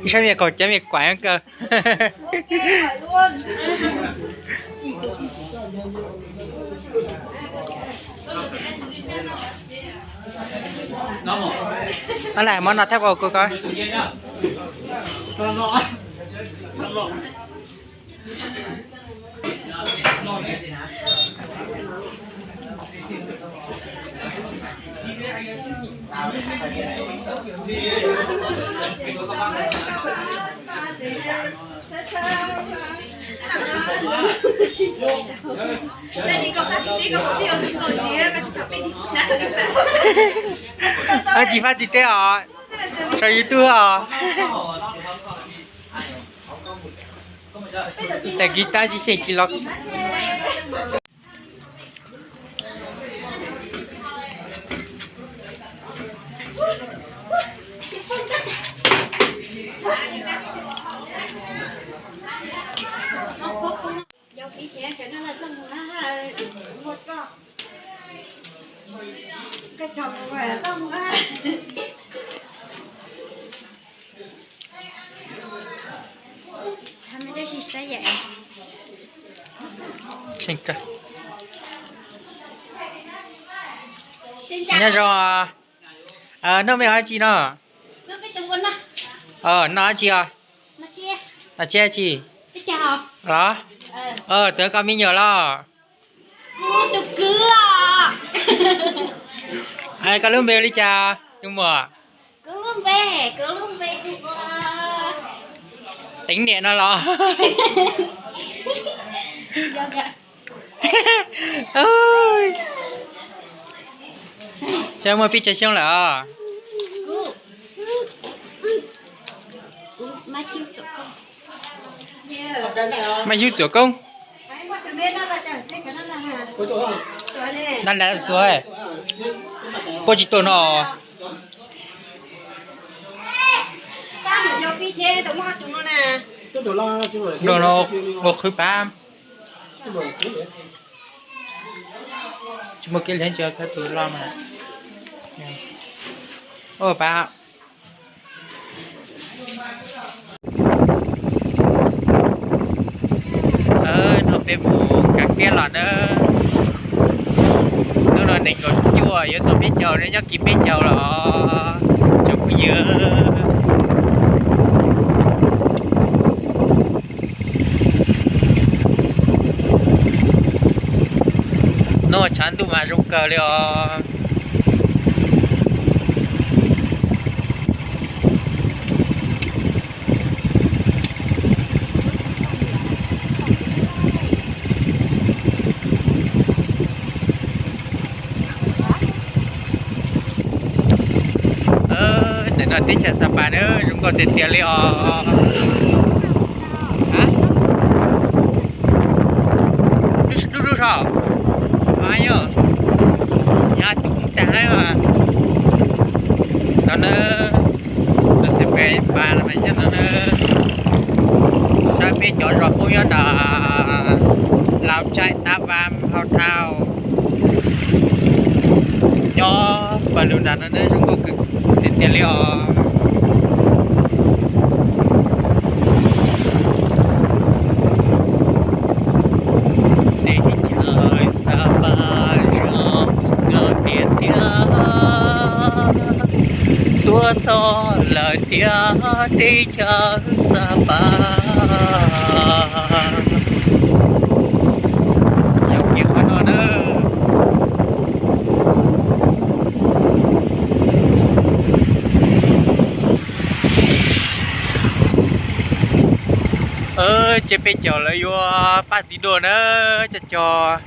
Ib sab me kaum cawv me kuam kawg. Lam mov no thab au kuv ko. Ab tsis fab tsis teb os, sau YouTube os. Tais kis tab tsis xyeej tsis los. Nyob zoo, noj me hov dab tsi no? Noj dab tsi os? Noj tsiab dab tsi? Los, twb koj me nyuam los? Koj lub npe ua li cas tus muam? Teev niam no los? Saib muaj peb caug xyoo lawm os. Maj Xyub Txuam Koob. Nab lab tuag, puab tsis tuaj no. Ua qhwv pab. Tsis muaj kev li ntsis khawb tus loj mas. Ua pab. Hnub no peb mus kav kiab los na. Hnub no nees nkaum cuaj yuav txog peb caug, nyob kis peb caug los tsoom phooj ywg. Hnub tshav ntuj mas zoo kawg li os. Ntawm no teb chaws Xa Pas na zoo nkauj tiag tiag li os. Dub dub saum, yog tus tag no na, tus xib pes pas los nyob no na. Saib peb cov zos poob nyob nram Lao Tsaij, Tab Vam, Hau Thau, nyob pawg lug nram no na zoo nkauj tiag tiag li os. Teb chaws Xa Pas zoo nkauj tiag tiag, tuaj txog lawm tiag teb chaws Xa Pas. Yog kev qhov no na. Ces peb caug lawv yuav pab txiv dua na, cov cog.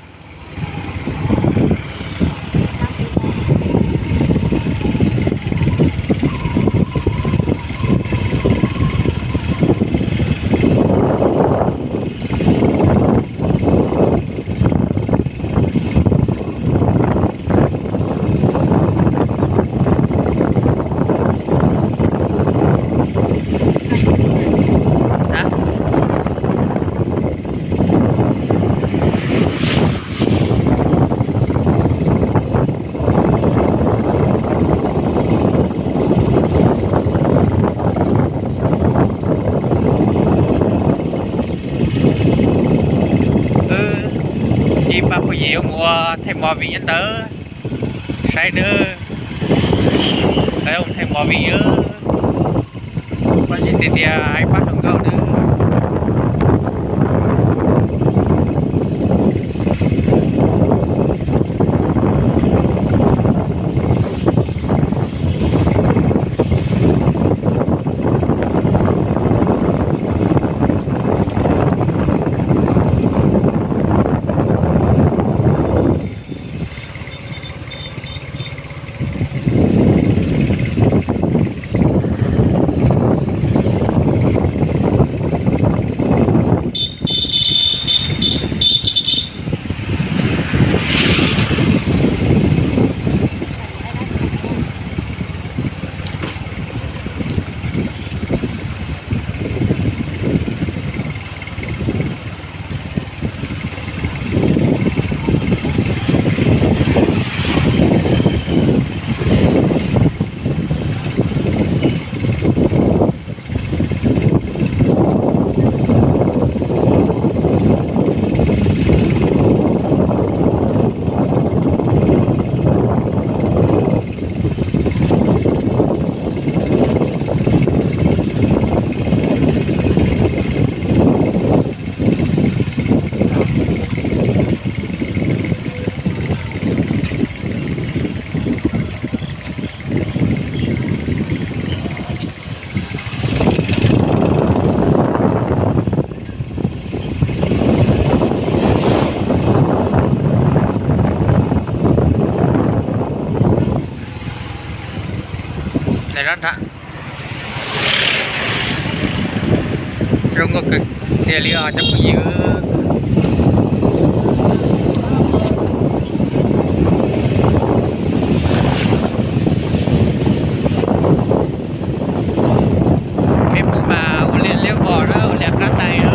Ua them movie nyob ntawd, saib nawb, lawv ua them movie, tias tias ib pab hluas nkauj nawb. Zoo nkauj kawg kiag li os cov phooj ywg. Peb mus mas ua liam liab vog na, ua liam qab tais na.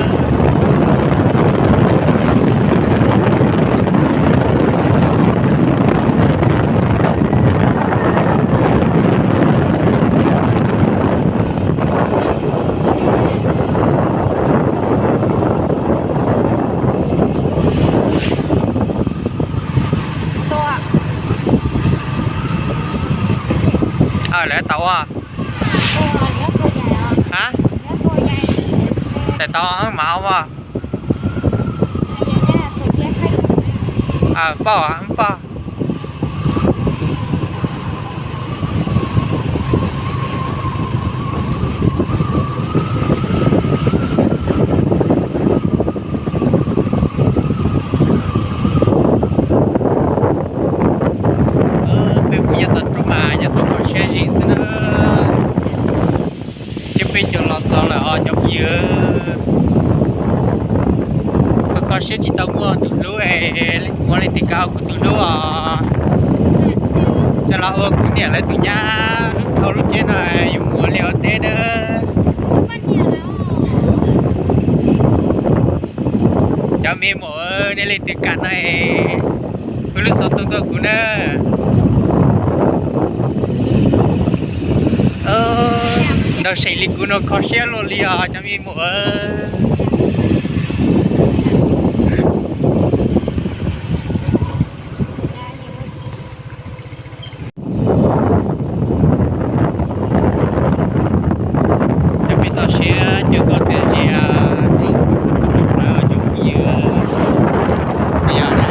Lawv tau ua, a, tais tau mas ua, poj poj. Peb mus nyob tom roob mas nyob tau kho siab zim xwb na. Ces peb cov los txog lawm os cov phooj ywg. Kho kho siab tsis tau muaj tus hlub es muab leej twg kav ua kuv tus hlub os. Coj los ua kuv niam lawv tus nyab hlub dhau lub tsheb no yuav mus ua liaj ua teb na. Cov me muam, nej leej twg kam no es hu lub xov tooj tuaj kuv na. Nrog seem li kuv no kho siab luaj li os cov me muam. Cov peb toj siab cov koj tias zias rau cov phooj ywg, yog na.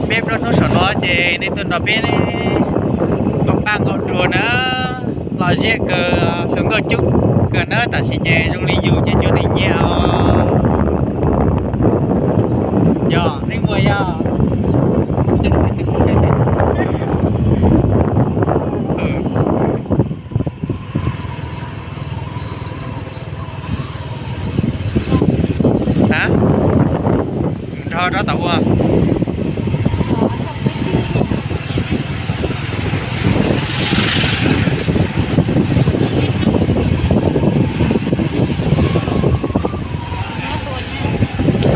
Peb plaub hnub saum no ces nej tuaj nrog peb nqaus paj nqaus nruas na, lom zem kawg, hluas nkauj coob kawg na, tam sim ces zoo li yus ces cov neeg nyiam os. Yog, nej muag yog. Nrho rov tom ua.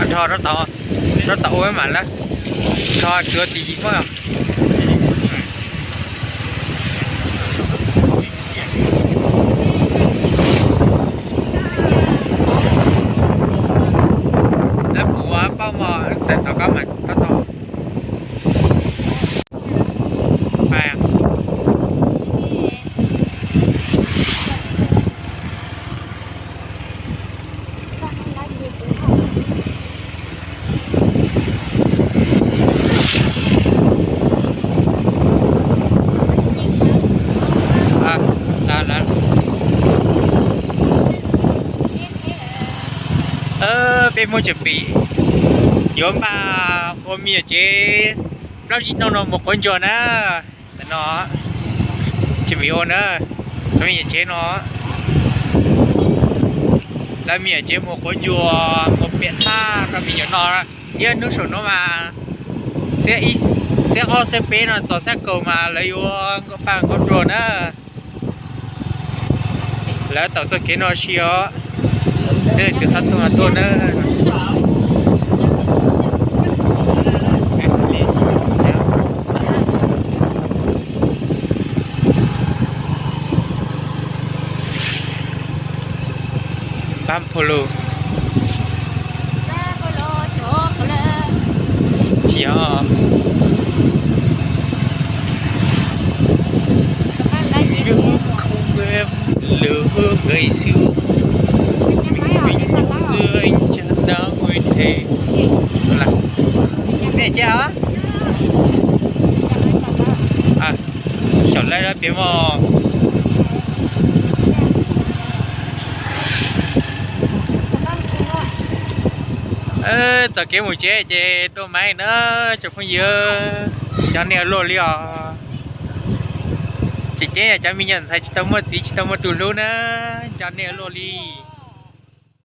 Nrho rov tom, rov tom ua mam lawm. Nrho tsuav tsis yig pob. Lawv pum ua pauj mos tawm tom koj mas tau tau. Peb muab cov pim yuav npaj ua me nyuam tsev plaub tsib hnub no mus quav ntsuag na. Tam no tsis pim ua na, cov me nyuam tsev no, lawv me nyuam tsev mus quav ntsuag mus piam thaj rau me nyuam no. Ib hnub saum no mas xiab ob xiab peb no txog xiab kaum mas lawv yuav nqaus paj nqaus nruas na. Lawv tau txoj kev no si os. Tus xav tuaj mas tuaj na. Pab phu lus. Tsis os. Lub nqe xwb. Mej tsis os. Xyaum lawv piav mog. Txoj kev mus tsev ces tuaj mas na tsoom phooj ywg, nco nej ua luaj li os. Tseem ceeb yog cov me nyuam ntxhais tsis tau muaj txiv tsis tau muaj tus hlub na, nco nej ua luaj li.